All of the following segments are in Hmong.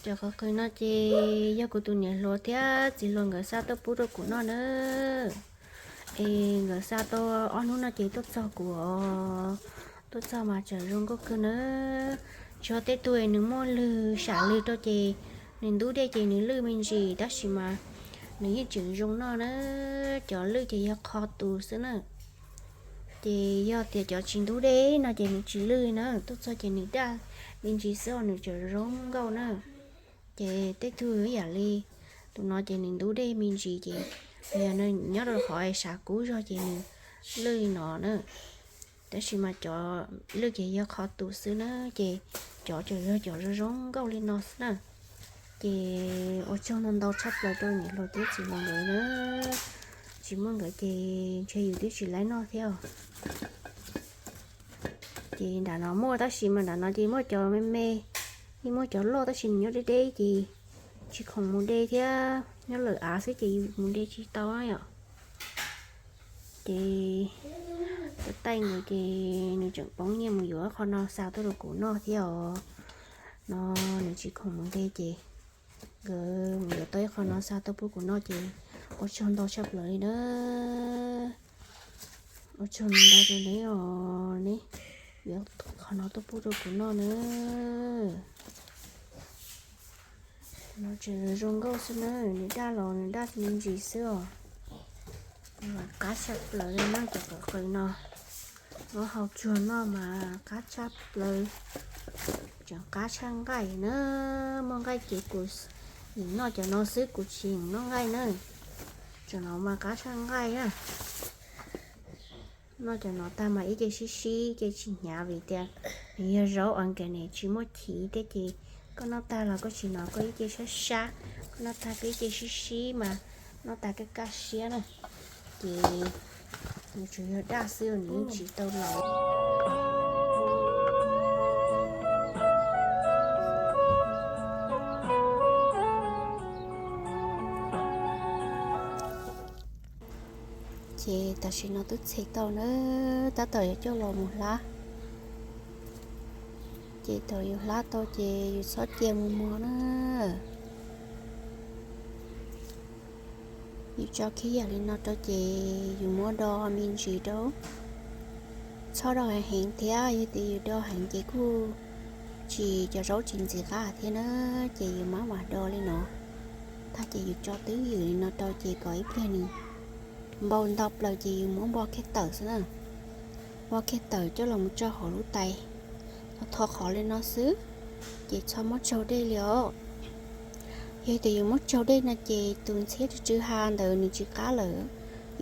Cov qws qws no ces yog kuv tus niam hluas thiab txiv hluas nkawd xa tuaj pub rau kuv noj na. Es nkawd xa tau ob hnub no ces tuaj txog kuv os. Tuaj txog mas tseem zoo nkauj kawg na. Tsis yog tej tug nws muaj lwg sam lwg rau ces nws ntub dej ces nws lwj me ntsis, tab sis mas nws yeej tseem zoo noj na. Cov lwj ces yog qho tus xwb na. Ces yog tias cov tsis ntub dej no ces nws tsis lwj na, tuaj txog ces nws daj me ntsis xwb os, nws tseem zoo nkauj na. Ces tej tug ib yam li tus no ces nws ntub dej me ntsis ces yog nws nyob rau qhov sav kub zog ces nws lwj li no na. Tab sis mas cov lwj ces yog qho tus xwb na, ces cov tseem yog cov zoo zoo nkauj li no xwb na. Ces ua tsaug ntau ntau tshaj plaws rau niam hluas thiab txiv hluas nkawd na. Tsis muaj nkawd ces ntshe yus twb tsis laib noj thiab os. Ces nram no muaj tab sis mas nram no ces muaj cov me me, yeej muaj cov loj tab sis nws nyob deb deb ces tsis khoom mus de thiab, nyob lawm av xwb ces yus mus de tsis tau yom. Ces tus taij nkawd ces nws tseem poob nyiaj mus yuav qhov no xa tuaj rau kuv noj thiab os. No nws tsis khoom mus de ces nkawd mus yuav tau ib qho no xa tuaj pub kuv noj ces ua tsaug ntau tshaj plaws li na. Ua tsaug ntau rau neb os, neb yuav qhov no tuaj pub rau kuv noj na. No tseem zoo nkauj xwb na, nws daj los nws daj me ntsis xwb os. Qab tshaj plaws li na cov qws qws no. Muab hau tsuag noj mas qab tshaj plaws. Tseem qab tshaj nqaij na, muaj nqaij ces kuv yeem noj cov no xwb, kuv tsis yeem noj nqaij na. Cov no mas qab tshaj nqaij na. Noj cov no tag mas ib ce sib sib, ib ce tsis hnyav vim tias nws yog zaub organic tsis muaj chiv thiab ces koj noj tag los koj tsis hnov, koj ib ce sab sab, koj noj tag koj ib ce sib sib mas noj tag kaj kaj siab na. Ces nws tsuas yog daj xwb nws yeej tsis tau laus. Ces tam sim no twb txhe tau na, tab tom yuav coj los mus hlab. Ces thaum yus hlab tau ces yus txhob cia mus mog na. Yus tso khib yam li no rau ces yus muab do me ntsis rau. Txhob do heev heev thiab, yog tias yus do heev ces kuj tsis, cov zaub tsis ntxim qab thiab na. Ces yus mam mam do li no tag ces yus tso twb ywm li no rau ces kom ib pliag nws npau ntau plaws ces yus muab npo kiag tawm xwb na. Npo kiag tawm coj los mus tso hauv lub tais, tho qhov li no xwb, ces txhob muab tsaug dej li os. Yog tias yus muab tsaug dej no ces tus ntxhiab tsw tsw ha ntawd nws tsis qab lawm,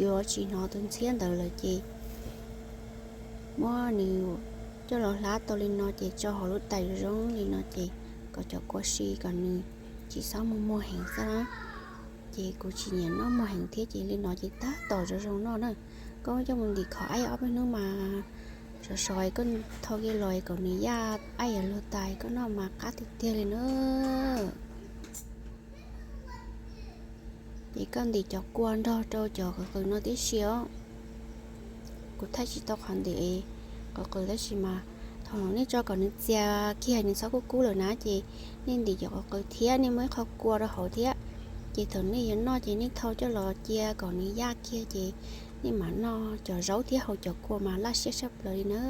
yuav tsis hnov tus ntxhiab ntawd lawm ces muab nws coj los hlab tau li no ces tso hauv lub tais zoo li no ces kom cov kua si kom nws tsis txhob muag muag heev xwb na. Ces kuv tsis nyiam noj muag heev thiab ces li no ces tab tom zoo zoo noj na. Koj coj mus ntim qhov aib ob peb hnub mas sov sov koj thau kiag los kom nws yaj aib yuav luag tas koj noj mas qab tiag tiag li na. Ces koj ntim cov kua nrog rau cov qws qws no tib si os. Kuv thaij tsis tau qhov ntim qws qws tab sis mas thaum nej tso kom nws txias kiag nws txhob kub kub lawm na ces nej ntim cov qws qws thiab nej muab ib qho kua rau hauv thiab. Ces thaum nej yuav noj ces nej thau coj los cia kom nws yaj kiag ces nej mam noj cov zaub thiab haus cov kua mas laj siab tshaj plaws li na.